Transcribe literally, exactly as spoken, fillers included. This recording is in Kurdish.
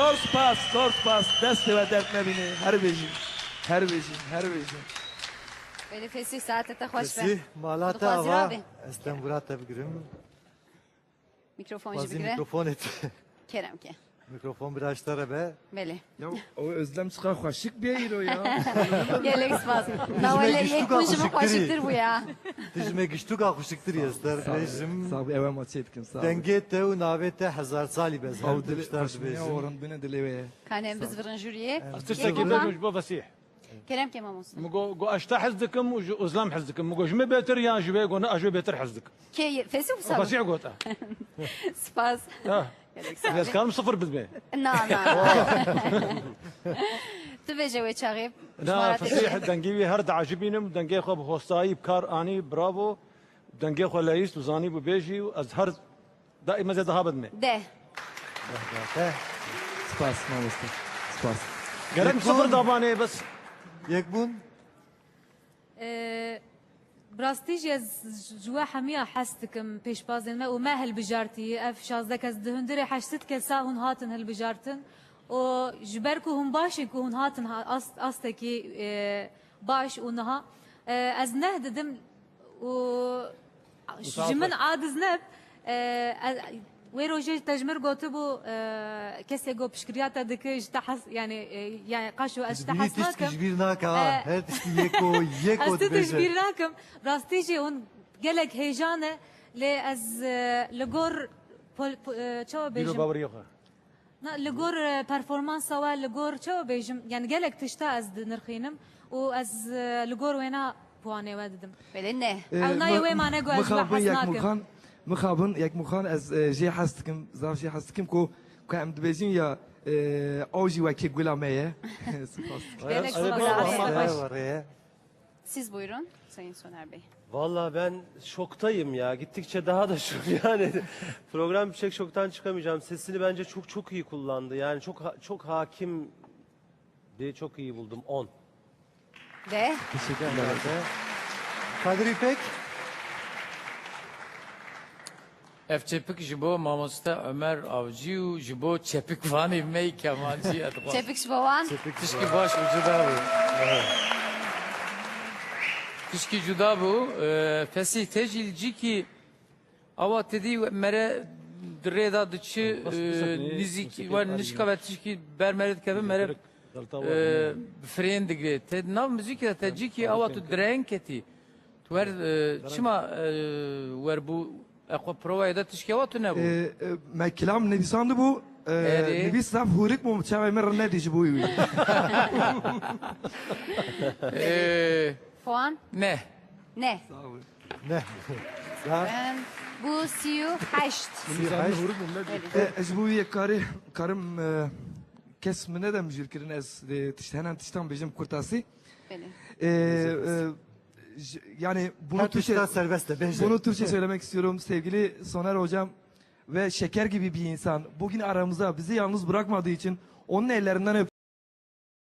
Zor spas, zor spas. Destê we derd nebîne. Her bijî, her bijî, her bijî. Belê Fesî, saete te xweş be. Fesî, mala te Dixwazî ava. Rabî. Ez tembura te bigirim. Mikrofon jî Xwazî bigire. Mikrofonê te. Kerem ke. Mikrofon biraz ji te re be. Belê. Ya o Özlem çiqa xweşik bê îro ya. Gelek spas. Na wele giştûka yek min ji min xweşiktirî. Xweşiktir bû ya. Tu ji me giştûka xweşiktirî Ester. Bêjim. Sağ ol, ew em çê dikim, sağ ol. Dengê te û navê te hezar salî be. Her Ew tişt dilê tiştar xweşbîniya dibêjin. Orin bine dilê wê ye. Kanê em bizvirin jûriyê. Ez tiştekî bêjim ji bo Fesîh. Kerem ke mamoste. Min got, got ez te hez dikim û ji Özlem hez dikim. Min got ji min bêtir yan ji wê, got ne, ez ji wê bêtir hez dikim. Kê Fesîh wisa? Fesîh got e. Spas. Ha. Gelek sağ Ez karim sifir bidmê. Na, na. Tu bêje wê çaxê. Na, Fesîh dengê wî her diecibînim, dengê xwe bi hostayî bi kar anî, bravo. Dengê xwe leyîst û zanî bû bêjî û ez her daîme zêde ha bidmê. De. Spas mamoste. Spas. Gerek min sifir dabanê bes. Yekbûn. Ee, Bi rastî jî ez ji we hemiya hez dikim pêşbazên me û me hilbijartî. Ev şazdeh kes di hundirê heşt sed kesa hûn hatin hilbijartin. Û ji ber ku hûn baş in ku hûn hatin ha- ast, astekî e, baş û niha e, ez neh didim û ji min adiz neb e, ez- Wê rojê te ji min gotibû, e, kesê ku piştgiriya te dike, ji te hes, yani, e, yani, qaşo ez ji te Bînî hes tiştî nakim. ji bîr nake ha. E, Her tiştî yek û yek Ez û tu tu ji dibêje. bîr nakim. Rastî jî hûn gelek hêjan e, lê ez, e, li gor pol-, po-, e, çawa Bîro bêjim? Baweriyê xwe. Na, li gor, e, performansa we, li gor çawa bêjim? Yani gelek tişta ez dinirxînim û ez, e, li gor wêna puanê we didim. Belê ne. Ew nayê wê mane ku ez ji we Mixabin hes yek nakim. Mixan, mixabin yek Mixan ez e, jê hez dikim, zaf jê hez dikim ku ku em dibêjin ya e, ew jî wekî gula me ye. Spas. Gelek Ay, spas. bravo. Spas. Eyvallah. Siz buyurun Sayın Soner Bey. Valla ben şoktayım ya. Gittikçe daha da şok yani. Program bitecek, şoktan çıkamayacağım. Sesini bence çok çok iyi kullandı. Yani çok ha- çok hakim diye çok iyi buldum. On. De. Teşekkürler. Kadir İpek. Ev çepik ji bo mamoste Ömer Avcı û ji bo çepikvanê me yê kemancî ez dixwazim. Çepik ji bo wan. Tişkî baş û cuda bû. Tişkî cuda bû. Ee, Fesîh te jî li cîkî awa te dî mere di rê de diçi, e, nîzîk wer nişka ve tişkî ber mere dikeve mere, e, bi firên digre. Te nav muzîkê de te cîkî awa tu direng ketî. Tu wer, e, çima, e, wer bû, e, xwe provayê de tişkê wa tu nebû? E, e, me kilam nivîsandibû, e, Erê. nivîs zaf hûrik bû, çavê min rinedî ji bo wî. E, Puan? Ne. Ne. Ne. Ya, Em, bu sî û heşt. sî heşt. Belê. E, ez ji bo wî yek karê, karim, e, kes min nedem jûr kirin, ez, e, tişt, henan tiştan bêjim kurtasî. Belê. E, e, j- yani bunu Her tişta Türkçe, serbest de bêje. bunu Türkçe söylemek istiyorum sevgili Soner hocam ve şeker gibi bir insan. Bugün aramızda bizi yalnız bırakmadığı için onun ellerinden öpüyorum.